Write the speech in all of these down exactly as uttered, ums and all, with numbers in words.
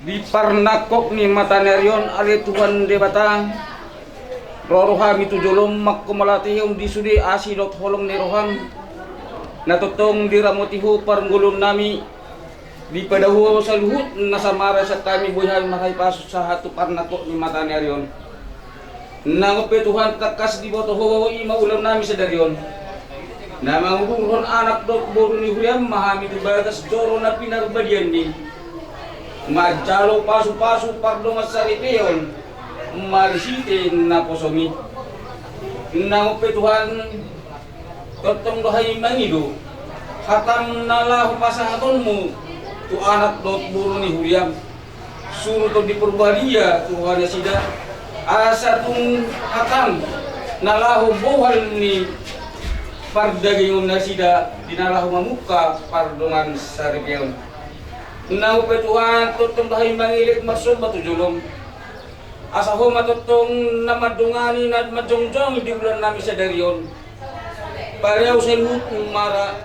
Di parnangkok ni mata ni ari on, ale Tuhan Debata, ro do hami tu jolom manghamauliatehon di sude asi dohot holong ni roham, na tongtong diramoti Ho parngoluonnami, dipadao Ho saluhut nasa marasa hami, boi hami marhahipason sahat tu parnangkok ni mata ni ari on. Nang on pe Tuhan, tangkas diboto Ho i ma ulaonnami sadari on. Na manguhurhon anak dohot boru ni huriam ma hami tu bagas joro na pinarbadianmi, manjalo pasupasu pardongan saripeon marhite naposomi. Nang on pe Tuhan, tongtong do hami mangido hatam na laho pasahatonmu tu anak dohot boru ni huriam. Suru Tondi Porbadia tu roha nasida, asa tung hatam na laho bohal ni pardagingon nasida di na laho mamungka pardongan saripeon. Nang on pe Tuhan, tongtong do hami mangelek marsomba tu jolom. Asa Ho ma tongtong na mandongani, na manjongjongi di ulaonnami sadari on. Padao saluhut mara,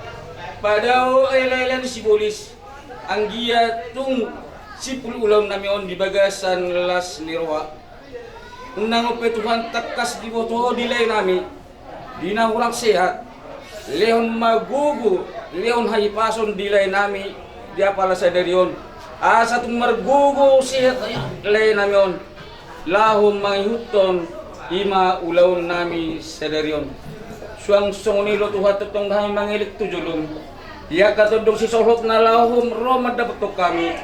padao elaela ni sibolis, anggiat tung simpul ulaonnami on di bagasan las ni roha. Nang on pe Tuhan, tangkas diboto Ho di laenami, di na hurang sehat, lehon ma gogo, lehon hahipason di laenami di apala sadari on, asa tung margogo sehat laenami on laho mangihuthon i ma ulaonnami sadari on. Suang songon i do Tuhan, tongtong do hami mangelek tu jolom. Di angka tondong sisolhot na laho ro mandapothon hami,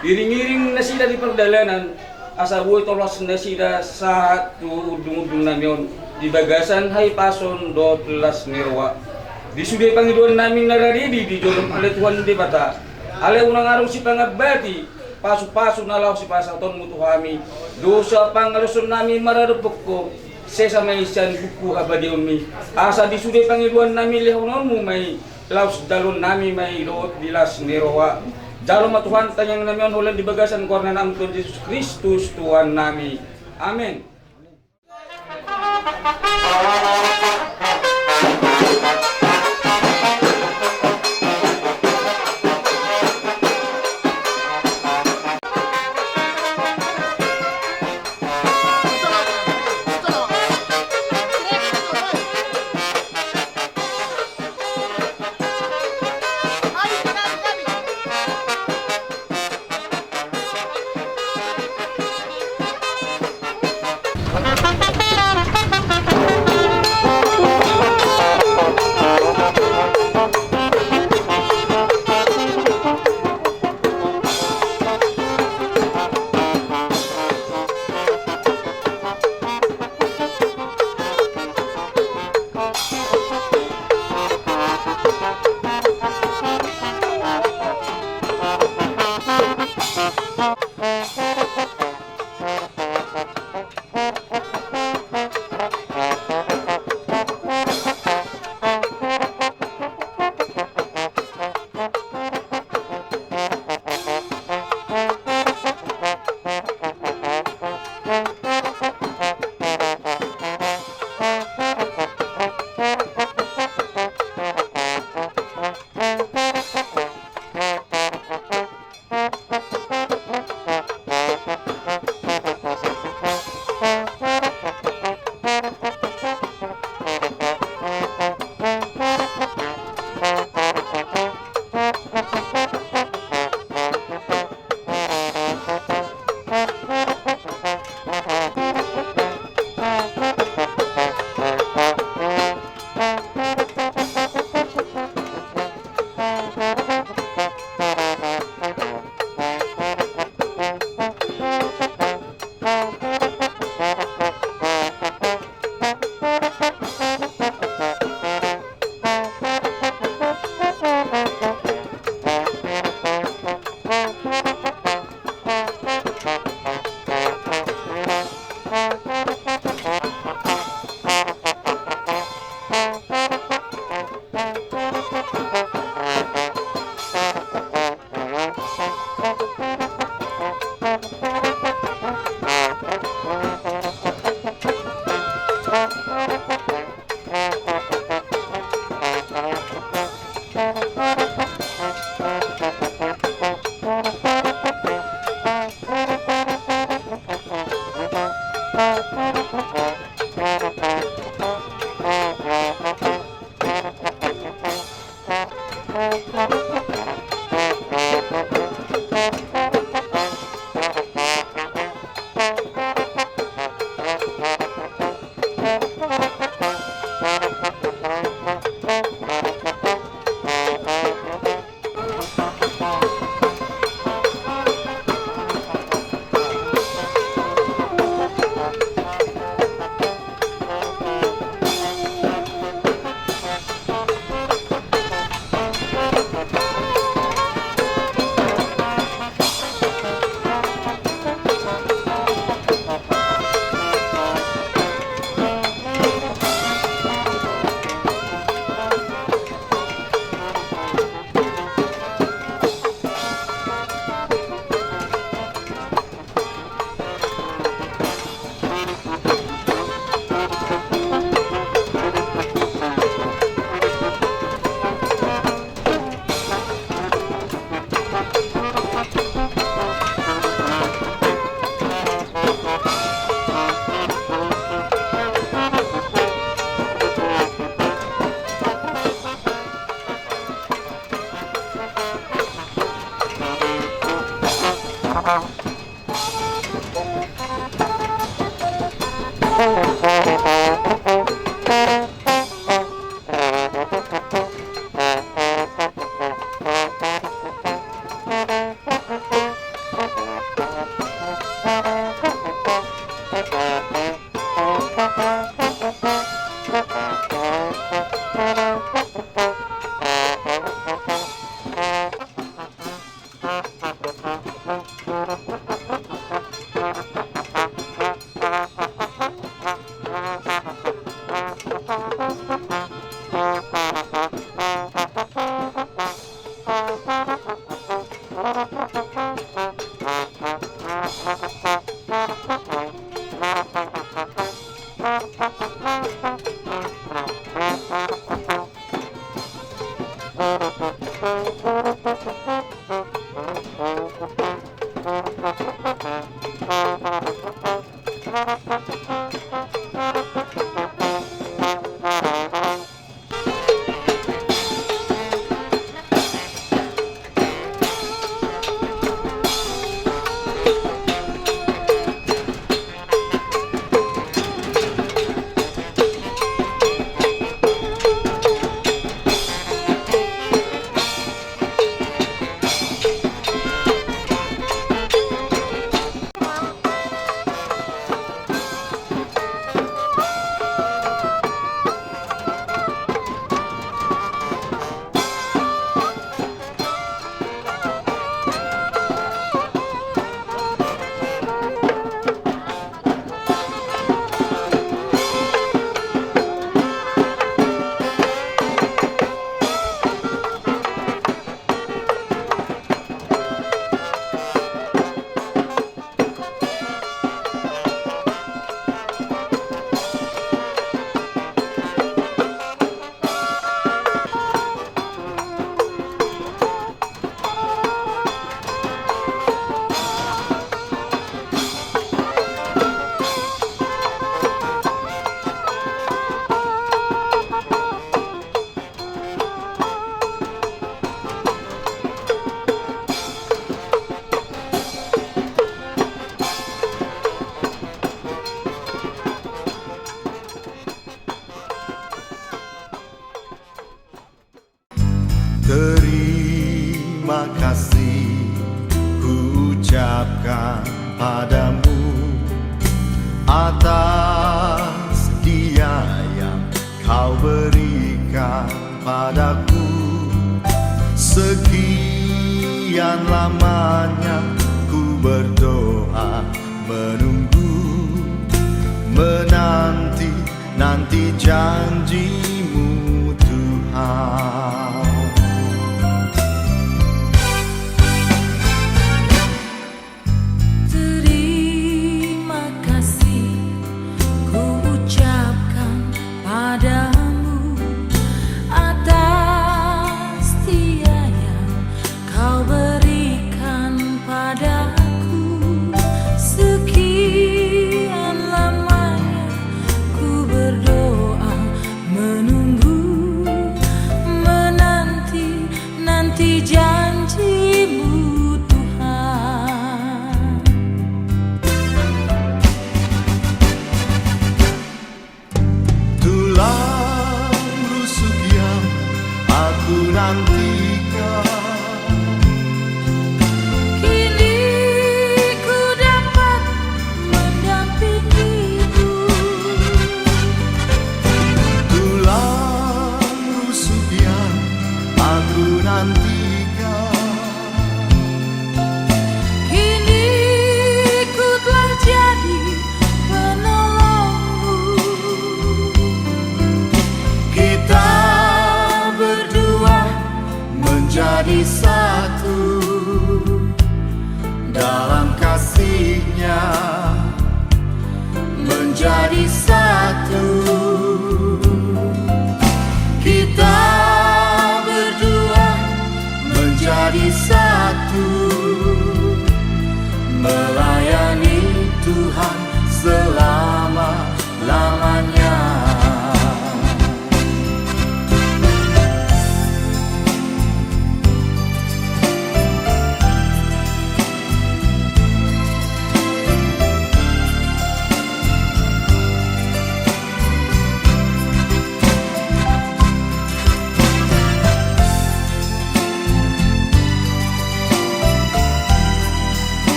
iringiring nasida di pardalanan, asa boi tolhas nasida sahat tu undungundungnami on di bagasan hahipason dohot las ni roha. Di sude pangidoannami na rade di jolom, ale Tuhan Debata, ale unang adong sipangambati, pasupasu na laho sipasahatonmu tu hami, dosa pangalosonnami maradophon Ho, sesa ma i sian buku habadiaonmi. Asa di sude pangidoannami lehononmu ma i laos jalonnami ma i dohot di las ni roha. Jalo ma Tuhan tangiangnami on holan di bagasan goar ni Anakmu Tuhan Jesus Kristus Tuhannami. Amen. Terima kasih kuucapkan padamu atas dia yang kau berikan padaku. Sekian lamanya ku berdoa, menunggu, menanti, nanti janjimu, Tuhan. Terima kasih kuucapkan padamu atas dia yang kau berikan padaku. Sekian lamanya ku berdoa, menunggu,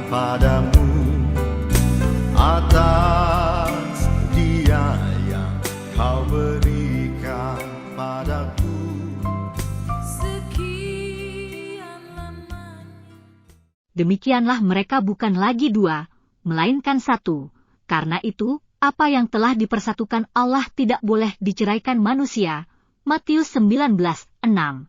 Padamu, atas Dia yang Kau berikan padaku. Sekian lamanya. Demikianlah mereka bukan lagi dua, melainkan satu. Karena itu, apa yang telah dipersatukan Allah tidak boleh diceraikan manusia. Matius sembilan belas enam.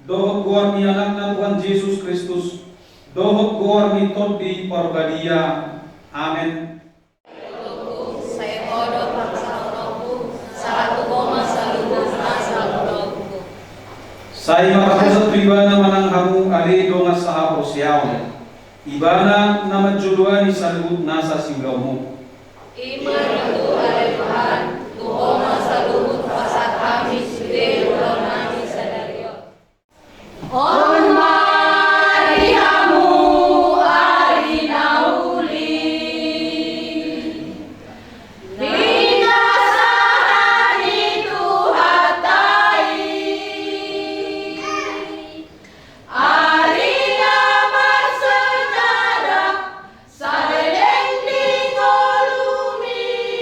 Dohot goar ni Anakna Tuhan Jesus Kristus, dohot goar ni Tondi Parbadia. Amen. Sai marhaposan tu Ibana manang hamu ale dongan sahaporseaon. Ibana na manjoloani saluhut nasa siulaonmu. I ma tutu ale Tuhan, tu Ho ma saluhut pasahat hami sude ulaonnami sadari on. On ma di hamu ari na uli ni nasahat ni Tuhanta i. Ari na marsejarah saleleng di ngolumi.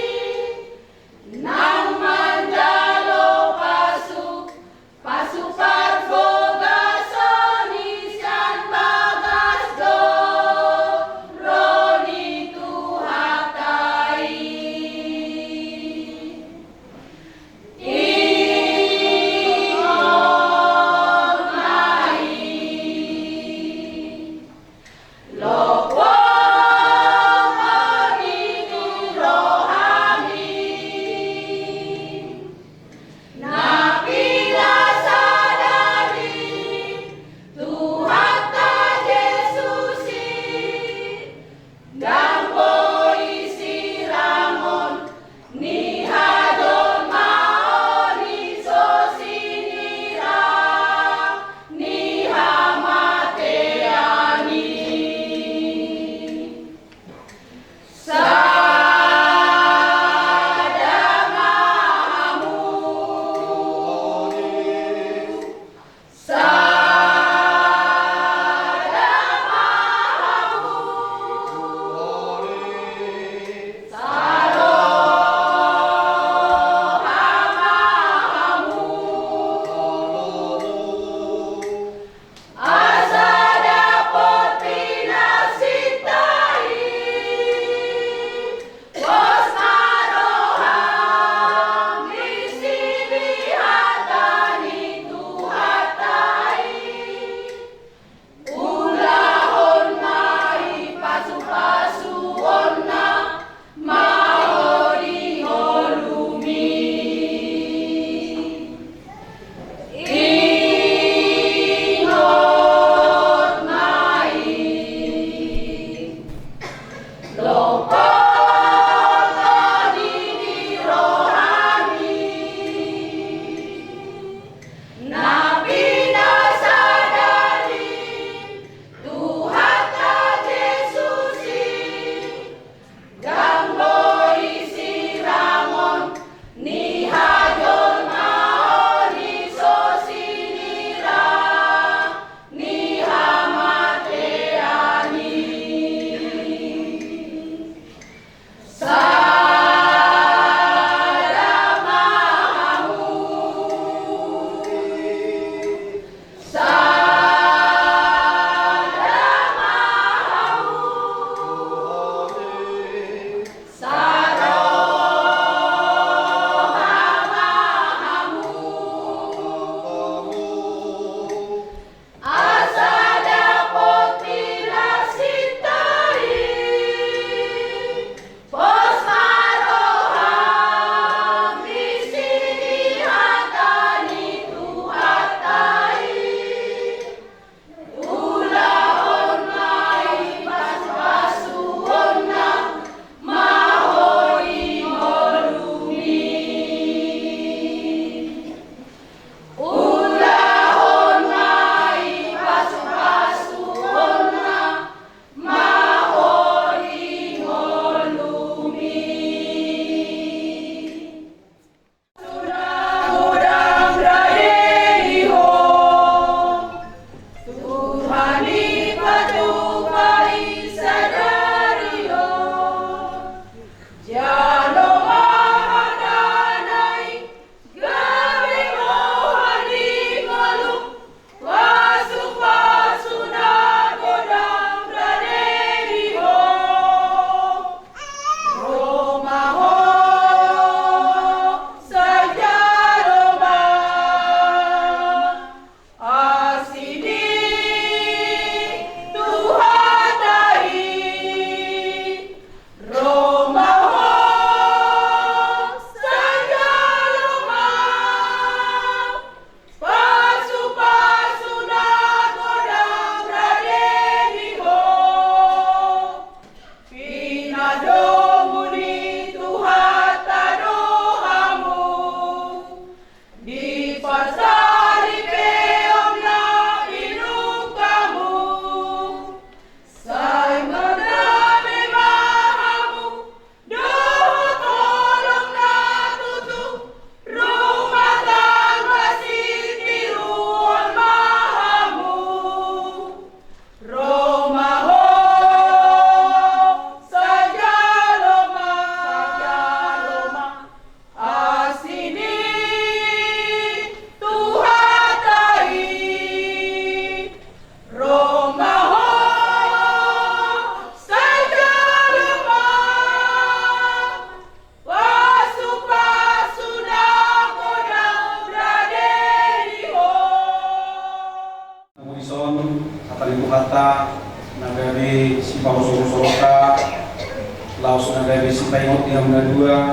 Paingot di hamuna dua,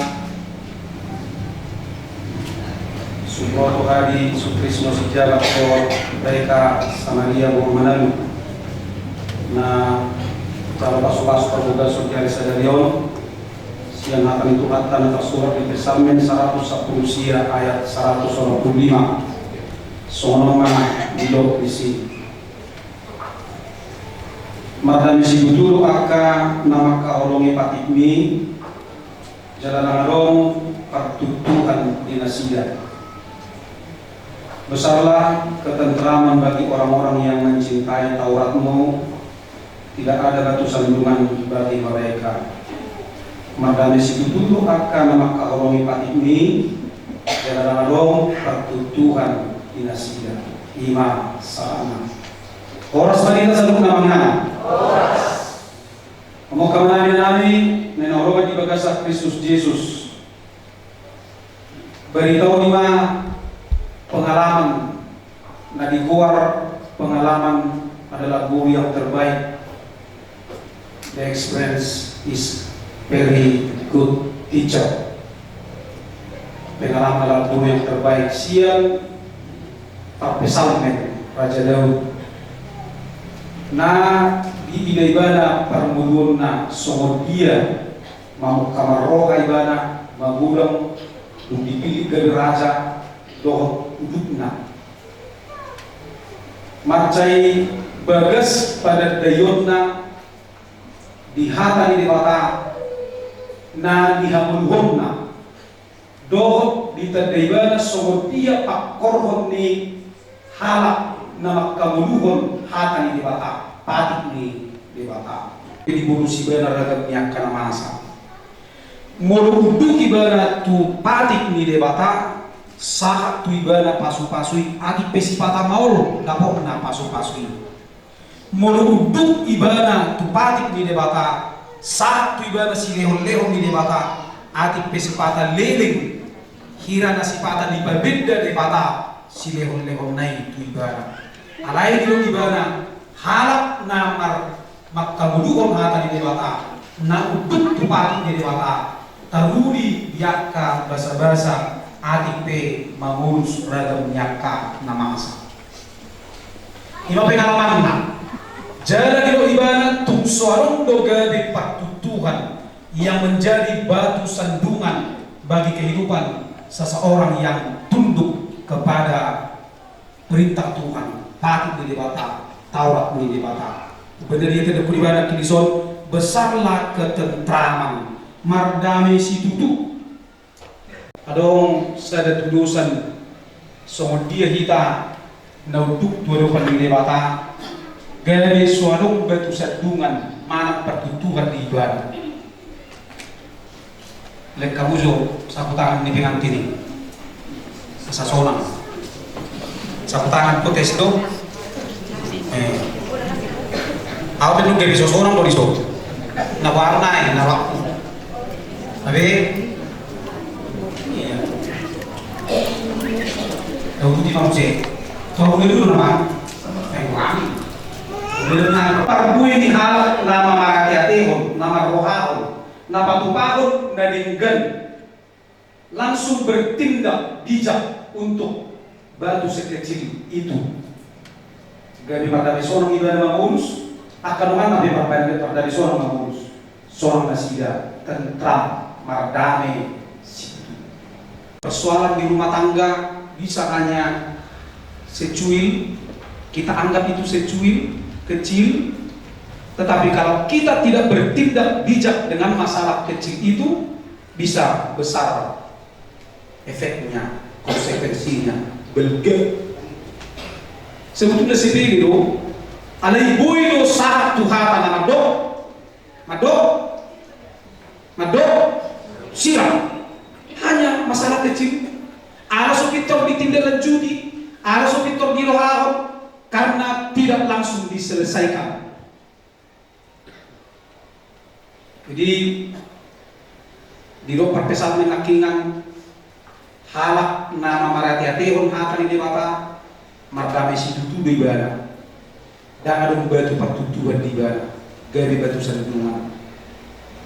suhut hadi sukrisno sijabat tu mereka Samaria boru Manalu. Na jalo pasupasu parbagason di ari sadari on sian hata ni Tuhanta na tarsurat di Psalmen saratus sampulu sia ayat saratus onom pulu lima. Songon on ma didok disi. Mardame situtu do angka na mangkaholongi patikmi, jala ndang adong partuktuhan di nasida. Besarlah ketentraman bagi orang-orang yang mencintai Tauratmu, tidak ada batu sandungan bagi mereka. Mardame situtu do angka na mangkaholongi patikmi, jala ndang adong partuktuhan di nasida. I ma sahatna. Horas ma di hita saluhutna, amang inang. Horas. Amang inang nami na hinaholongan di bagasan Kristus Jesus. Beritahu ni ma pengalaman na digoar pengalaman adalah guru yang terbaik. The experience is very good teacher. Pengalaman adalah guru yang terbaik. Sian parpsalmen Raja Daud na diida ibana parngoluonna songon dia mamungka marroha ibana magodang dung dipillit gabe raja dohot udutna. Mansai bagas panandaionna di hata ni Debata na nihangoluhonna dohot ditanda ibana songon dia pangkorhon ni halak na mangkangoluhon hata ni Debata, patik ni Debata. Jadi bonus ibana ragam ni angka na masa. Molo unduk ibana tu patik ni Debata, sahat tu ibana pasu-pasu i, atik pe sipata maol dapotna pasu-pasu i. Molo unduk ibana tu patik ni Debata, sahat tu ibana silehon-lehon ni Debata, atik pe sipata leleng, hira na sipata dipabenda Debata silehon-lehonna i tu ibana. Alai didok ibana, halak na mar-, mangkangoluhon hata ni Debata, na unduk tu patik ni Debata, taruli di angka basa-basa, atik pe mangolus ragam ni angka na masa. I ma pengalamanna. Jala didok ibana, tung so adong do gabe partuktuhan yang menjadi batu sandungan bagi kehidupan seseorang yang tunduk kepada perintah Tuhan, patik ni Debata, Taurat ni Debata. Umbahen na diida pe dohot ibana tu dison, besarlah ketentraman, mardame situtu. Adong sada tudosan songon dia hita na unduk tu adopan ni Debata, gabe so adong batu sandungan manang partuktuhan di ibana. Lek hamu jo sapu tangan ni pengantin i. Asa sonang. Sapu tangan protes do. Eh. Au pe nunga gabe so sonang do dison. Na baru nai, na baru. Tapi iya. Tahu di mau sih. Tahu dulu nama. Eh, wani. Benar, parbue ni halak na marhate-hatehon, na marrohahon, na patupahon na denggan, langsung bertindak bijak untuk batu sekecil itu. Gabe mardame sonang ibana mangolus, angka donganna pe mardame sonang mangolus. Sonang nasida tentram, mardame situtu. Persoalan di rumah tangga bisa hanya secuil, kita anggap itu secuil, kecil, tetapi kalau kita tidak bertindak bijak dengan masalah kecil itu, bisa besar efeknya, konsekuensinya, belgak. Sebetulna sepele do, alai boi do sahat tu hata na mandok, mandok, mandok, sirang. Hanya masalah kecil. Ala so pintor ditindaklanjuti, ala so pintor dirohahon, karena tidak langsung diselesaikan. Jadi, didok parpsalmen nangkiningan, halak na mamarhate-hatehon hata ni Debata, mardame situtu do ibana. Ndang adong batu partuktuhan di ibana, gabe batu sandungan.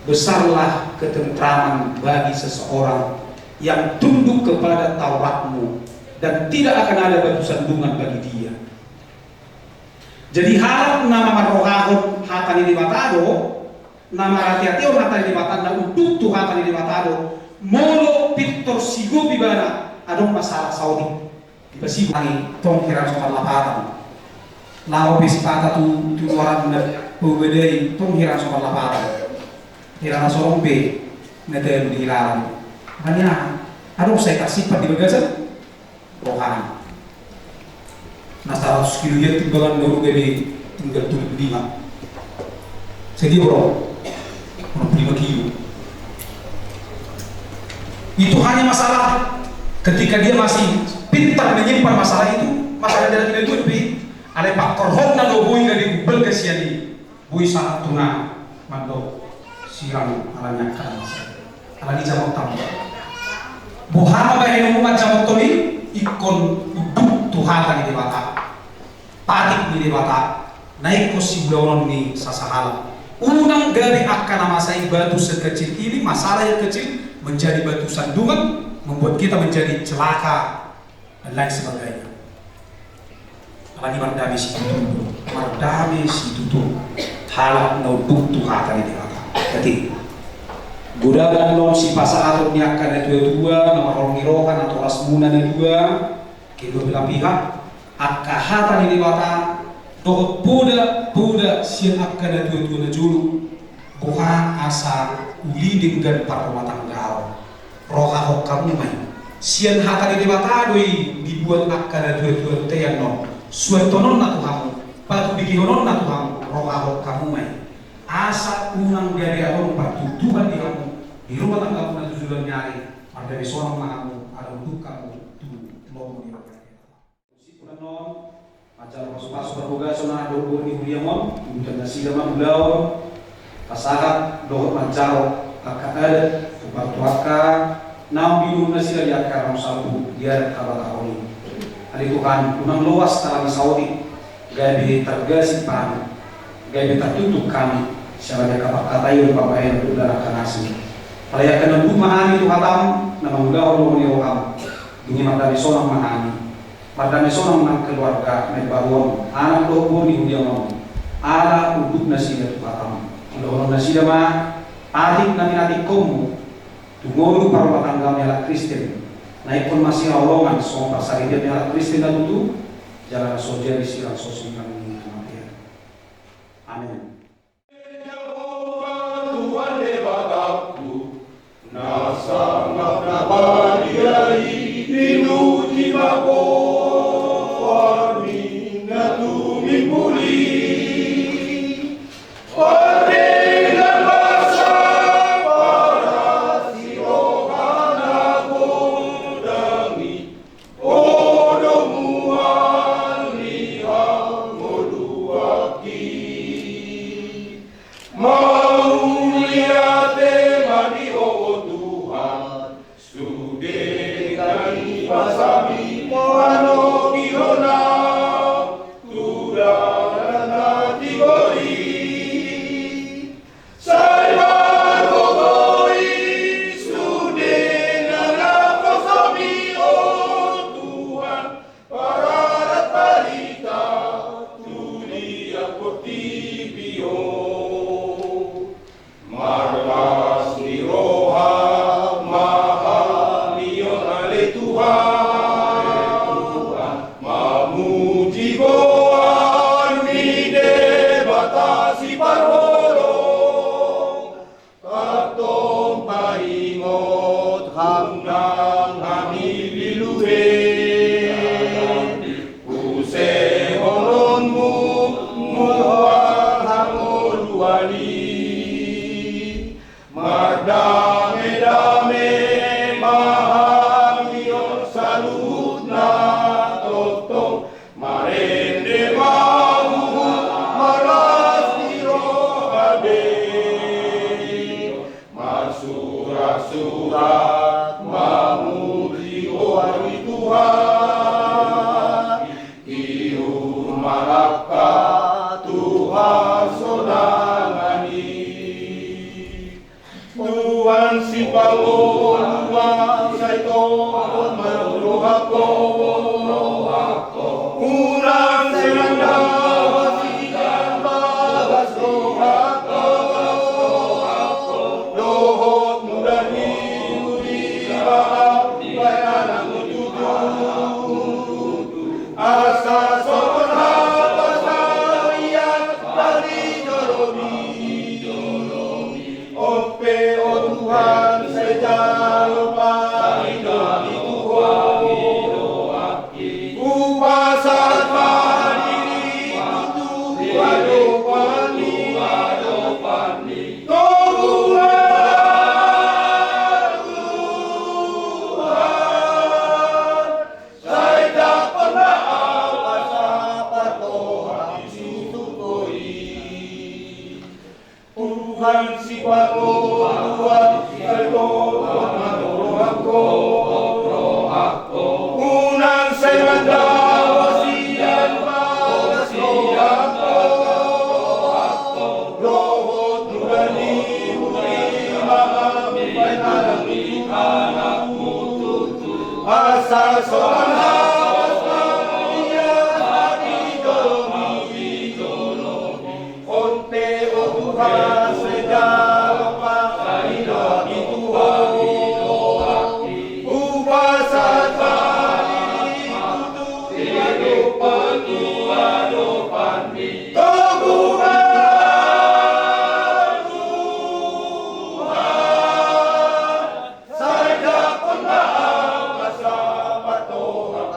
Besarlah ketentraman bagi seseorang yang tunduk kepada Tauratmu, dan tidak akan ada batu sandungan bagi dia. Jadi halak na marrohahon hata ni Debata do, na marhati-hatihon hata ni Debata, na unduk tu hata ni Debata do, molo pintor sigopi ibana, adong masalah saotik. Dipasigo. Tong hira so marlapatan. Laho pe sipata tu, tu luaran na pogedei, tong hira so marlapatan. Hira na sorong pe na talu di lalan. Makanya, adong sai tarsimpan di bagasan rohana. Na saratus kilo ia timbangan, baru gabe tinggal tujuh puluh lima. Jadi, bro, tujuh puluh lima kilo. Itu hanya masalah ketika dia masih pintar menyimpan masalah itu, masalah dalam hidup itu, alai pangkorhonna do boi gabe balga sian i. Boi sahat tu na mandok sirang ala ni angka na masa. Ala ni jamot tamba. Boha ma bahenonmu manjamothon i? Ingkon unduk tu hata ni Debata. Patik ni Debata. Na ingkon siulahonon ni sasahalak. Unang gabe angka na masa i batu sekecil ini, masalah yang kecil, menjadi batu sandungan, membuat kita menjadi celaka dan lain sebagainya. Apalagi mardame situtu, mardame situtu. Halak na unduk tu hata ni Debata. Jadi, godang annon sipasahaton ni angka na tua-tua, na marholong ni roha, natorasmuna na dua, kedua belah pihak, angka hata ni Debata, dohot poda, poda sian angka na tua-tua na jolo. Boha asa uli denggan parrumatanggaon. Rohahon hamu ma i. Sian hata ni Debata do i dibuat angka na tua-tua tean on. Suanhononna tu hamu, patubegehononna tu hamu, rohahon hamu ma i. Asa unang gabe adong partuktuhan di hamu, di rumah tanggamuna tu joloan ni ari, mardame sonang ma hamu, ala unduk hamu tu lomo ni roha ni Debata. Sipuran on, manjalo pasu-pasu parbagason anak dohot boru ni huriaon, ihuthon nasida ma ulaon, pasahat dohot manjalo angka adat, tu partuaka, naung diuhum nasida di angka raut salpu di adat habatahon i. Ale Tuhan, unang loas ala ni saotik, gabe targasip hami, gabe tartutup hami, siala ni angka pangkataion, pambahenan dohot angka na asing. Alai angka na unduk ma hami tu hatam, na mangulahon lomo ni roham, dung i mardame sonang ma hami. Mardame sonang nang keluarga na imbaru on, anak dohot boru ni huriaon on, ala unduk nasida tu hatam. Ulahonon nasida ma patik na pinatikhonmu tu ngolu parrumatanggaon ni halak Kristen, na ingkon masiholaholongan songon parsaripeon ni halak Kristen na tutu, jala na so jadi sirang sosi ni hamatean. Amen. Jahowa Tuhan Debatangku, na sangap na badia i, dipuji ma goarMi na tumimbul i. Pardenggan basa, paras ni roha na godang i, O domuan ni hangoluanki. Mauliate ma di Ho, Tuhan, sude nang i basami, manogihon au tu dalan na tigor i. Sai margogo i sude na naposam i, o Tuhan, pararat barita tu liat portibi on. Marlas ni roha ma hami on, ale Tuhan, mamuji goar ni Debata Siparholong. Antong paingot hami nang hami leleng, pusehononmu ma hangoluan i. Mardamedame ma hami on saluhutna, tongtong marende ma huhut, marlas ni roha be. Marsuratsurat mamuji Ho, Unang sai mandao sian bagas rohangku. Dohot mula ni uli bahat di baenanmu tutu. Asa songon hapas na liat di jolomi. On pe, o Tuhan, sai jalo pangidoanmi tu Ho. Hupasahat ma diringku tu adopanMi. Togu ma, Tuhan, sai dapotan ma au asa patorang situtu i. Tuhan Sipangolu, sai tohor ma rohangku. Unang sai mandao sian bagas rohangku. Dohot mula ni uli bahat di baenanmu tutu. Asa songon hapas na liat di jolomi. On pe, o Tuhan, sai jalo pangidoanmi tu Ho. Hupasahat ma diringku tu adopanMi. Togu ma, Tuhan, sai dapotan ma au asa patorang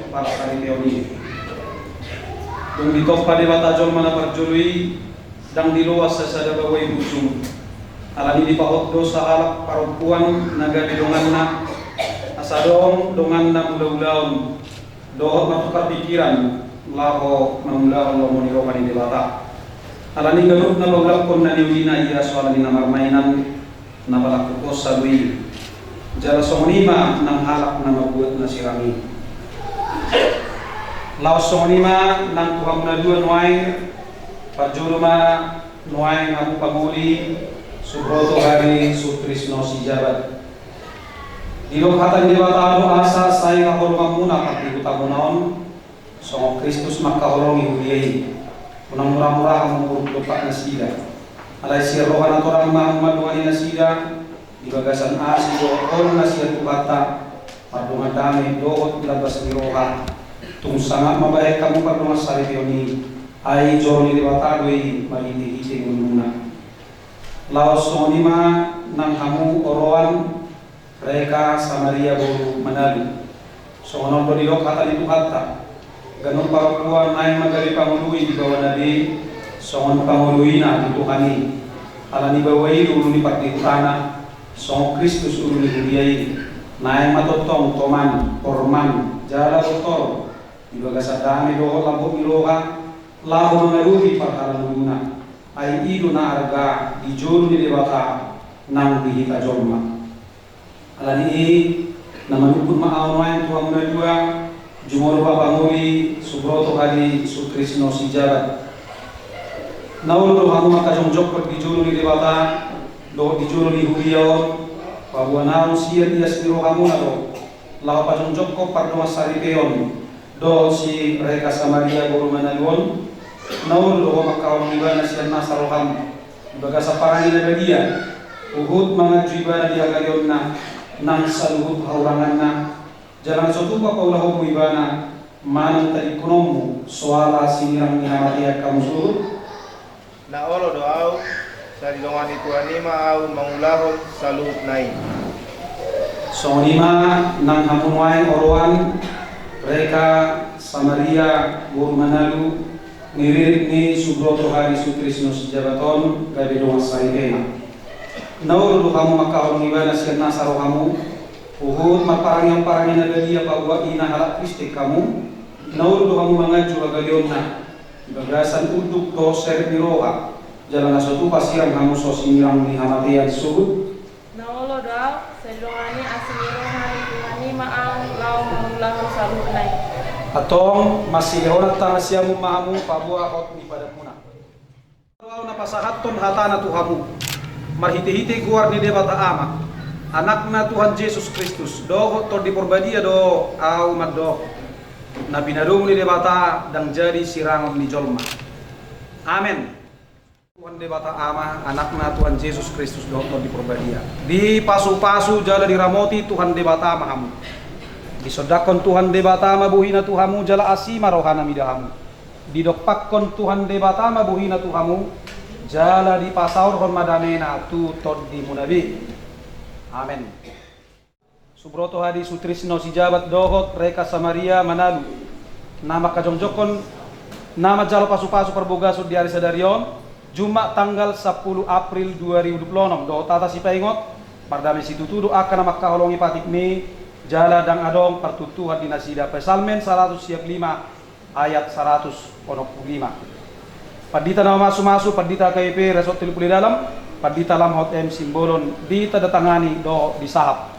Parharipeon i. Dung ditompa Debata jolma na parjolo i, ndang diloas sasada baoa i bujung. Alani i dipahot do sahalak parompuan na gabe donganna, asa adong donganna mangulaulaon dohot martukar pikiran laho mangulahon lomo ni roha ni Debata. Alani i ganup na paulakhon na niulina, ia so alani na marmainan, na palangkuphon salu i. Jala songon i ma nang halak na mambuat na sirang i. Laos songon i ma nang tu hamu na dua nuaeng. Parjolo ma nuaeng hamu pangoli, Subroto Hadi Sutrisno Sijabat. Didok hata ni Debata do asa sai haholonganmuna pardihutamuna on, songon Kristus mangkaholongi huria i. Unang mura-mura hamu manguruk dompak nasida. Alai sian roha na torang ma hamu mandongani nasida di bagasan asi dohot holong na sian Tuhanta, mardongan dame dohot lambas ni roha. Tung sangap ma bahen hamu pardongansaripeon i, ai joro ni Debata do i marhite-hite ngolumuna. Laos songon i ma nang hamu oroan, Reka Samaria boru Manalu. Songon on do didok hata ni Tuhanta: Ganup parompuan naeng ma gabe pangoloi di baoana be, songon pangoloina tu Tuhan i. Alani i baoa i do ulu ni pardihutana, songon Kristus ulu ni huria i. Naeng ma tongtong toman, porman, jala botor, di bagasan dame dohot lambok ni roha, laho mangadopi parhalanguluna. Ai i do na arga di jolo ni Debata nang di hita jolma. Alani i, na manungkun ma ahu nuaeng tu hamu na dua, jumolo ma pangoli, Subroto Hadi Sutrisno Sijabat. Na olo do hamu mangkajongjongkon di jolo ni Debata dohot di jolo ni huria on, paboa naung sian ias ni rohamuna do laho pajongjongkon pardongansaripeon dohot si Reka Samaria boru Manalu on. Na olo do ho mangkaholongi ibana sian nasa roham di bagasan parange na badia, huhut manganju ibana di hagaleonna nang saluhut hahuranganna, jala na so tupa paulahonmu ibana manang tadingkononmu soara sinirang ni hamatean hamu suhut? Na olo do ahu, sai didongani Tuhan i ma ahu mangulahon saluhutna i. Songon i ma nang hamu nuaeng oroan, Reka Samaria boru Manalu, ngiririt ni Subroto Hadi Sutrisno Sijabat on gabe dongan saripena. Na olo do hamu mangkaholongi ibana sian nasa rohamu, huhut marparange parange na badia, paboa i na halak Kristen hamu. Na olo do hamu manganju hagaleonna di bagasan unduk dohot serep ni roha, jala na so tupa sirang hamu so sinirang ni hamatean suhut? Na olo do ahu, sai didongani asi ni roha ni Tuhan i ma ahu laho mangulahon saluhutna i. Antong, marsilehonanta na siamun ma hamu paboa hot ni padanmuna. Ahu na pasahathon hatana tu hamu, marhitehite goar ni Debata Ama, Anakna Tuhan Jesus Kristus, dohot Tondi Porbadia do ahu mandok: Na pinadomu ni Debata ndang jadi sirangon ni jolma. Amen. Tuhan Debata Ama, Anakna Tuhan Jesus Kristus dohot Tondi Porbadia, dipasupasu jala diramoti Tuhan Debata ma hamu. Disondangkon Tuhan Debata ma bohina tu hamu jala asi ma rohana mida hamu. Didompakkon Tuhan Debata ma bohina tu hamu, jala dipasaorhon ma damena tu tondimuna be. Amen. Subroto Hadi Sutrisno Sijabat dohot Reka Samaria Manalu, na mangkajongjongkon, na manjalo pasupasu parbagason di ari sadari on, Jumat tanggal sampulu April dua ribu dua puluh onom, dohot hata sipaingot: Mardame situtu do angka na mangkaholongi patikmi, jala ndang adong partuntuhan di nasida. Psalmen saratus sia pulu lima, ayat saratus onom pulu lima. Pandita na mamasumasu, Pandita K P Resort Tiga Pulu Dalam, Pandita Lamhot M Simbolon, ditandatangani dohot disahap.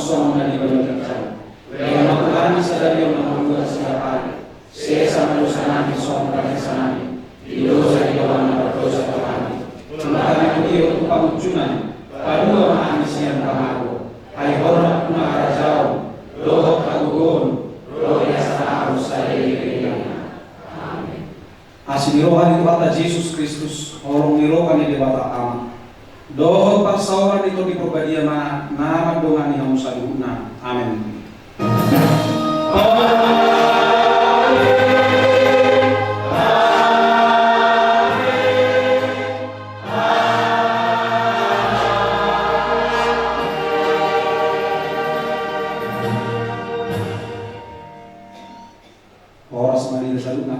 songon na di banua ginjang. Lehon ma tu hami sadari on hangoluan siapari. Sesa ma dosanami songon panesanami di dosa ni dongan na mardosa tu hami. Unang hami togihon tu pangunjunan. Palua ma hami sian pangago. Ai Ho do nampuna harajaon dohot hagogoon dohot hasangapon saleleng ni lelengna. Amen. Asi ni roha ni Tuhanta Jesus Kristus, holong ni roha ni Debata Ama, dohot parsaoran ni Tondi Parbadia ma na mandongani hamu saluhutna. Amen. Horas ma di hita saluhutna.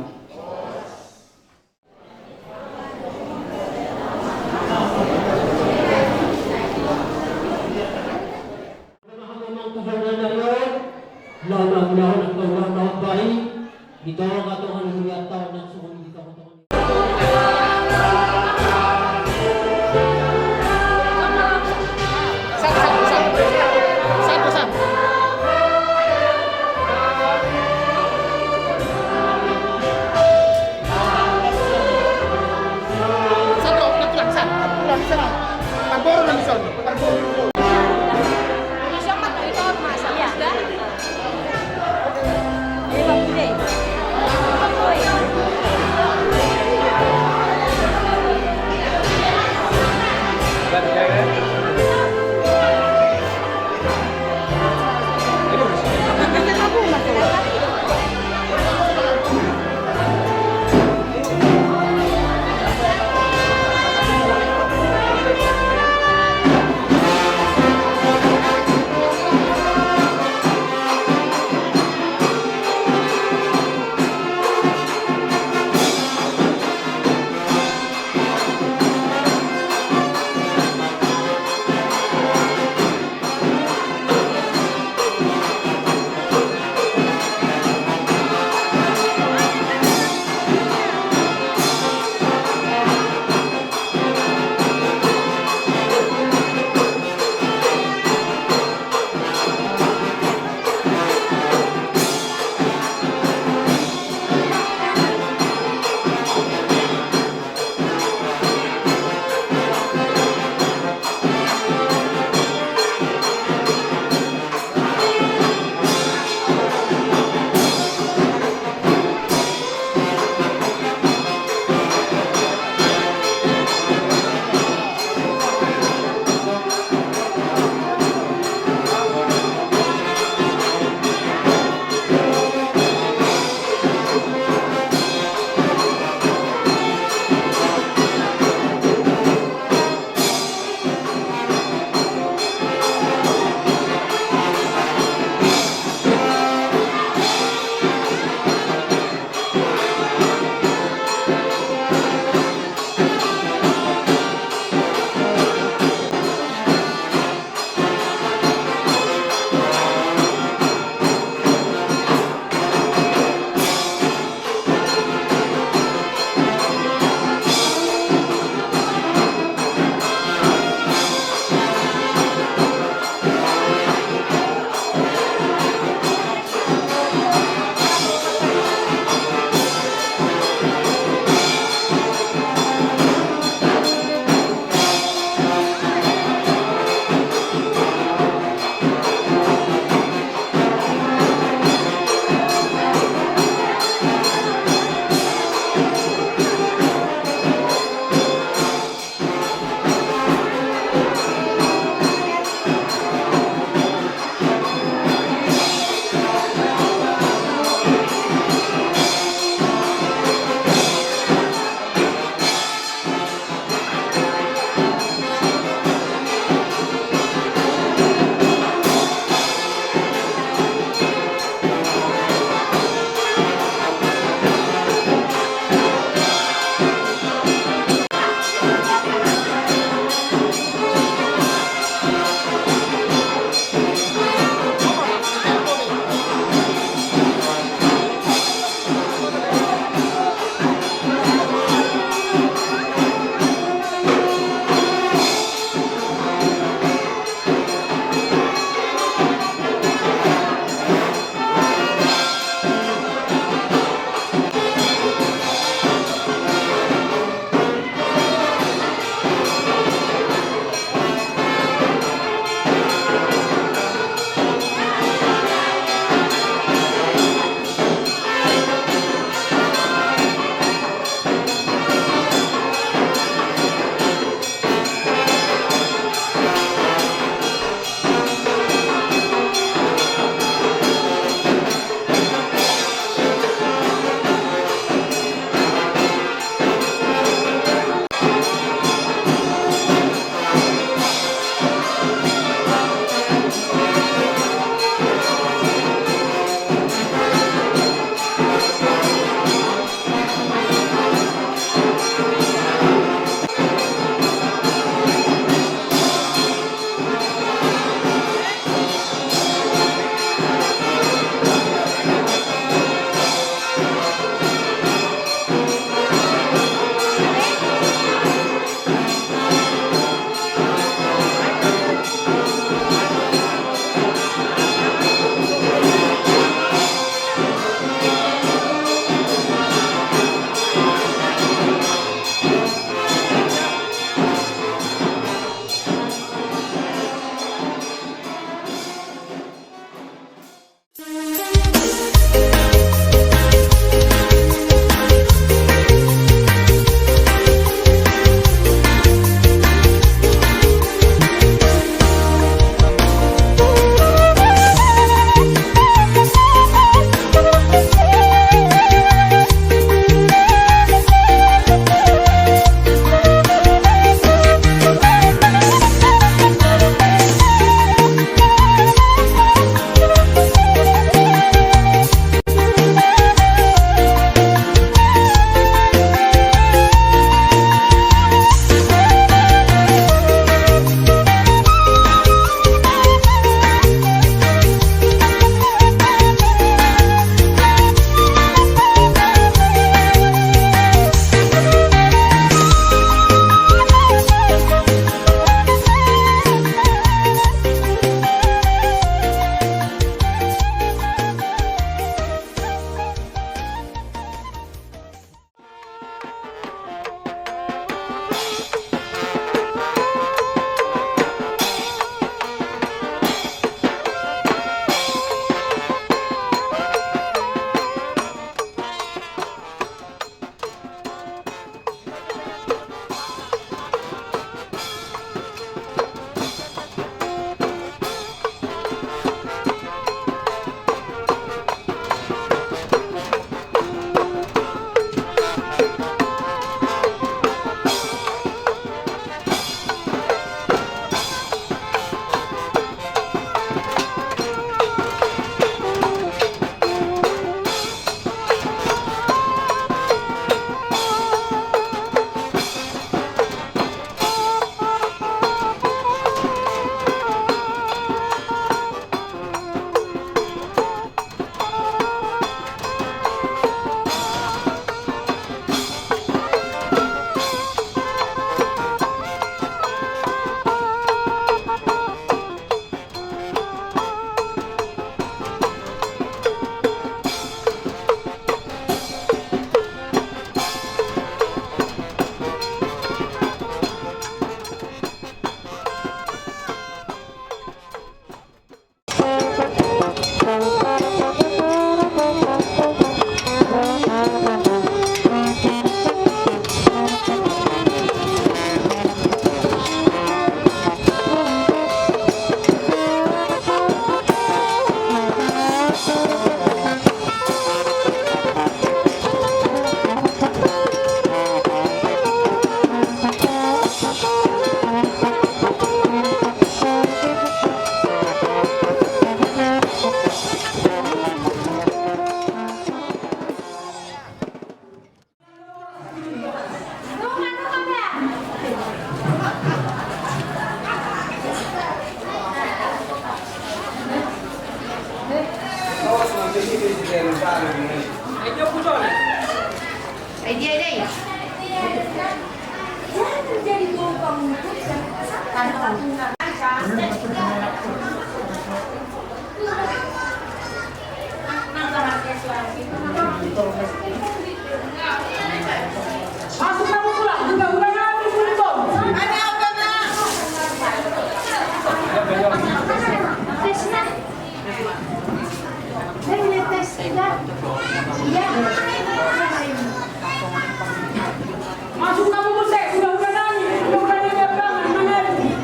Masuk kamu, Buse, udah-udah nangis, udah-udah nangis, jangan nangis.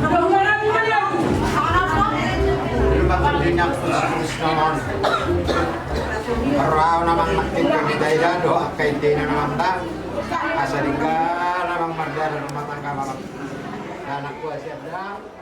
Udah-udah nangis, jangan nangis. Rau na manghatai hita i da dohot angka ende na manghatai. Asa denggan na manghatai rumah tangga, manghatai anak buah siap da.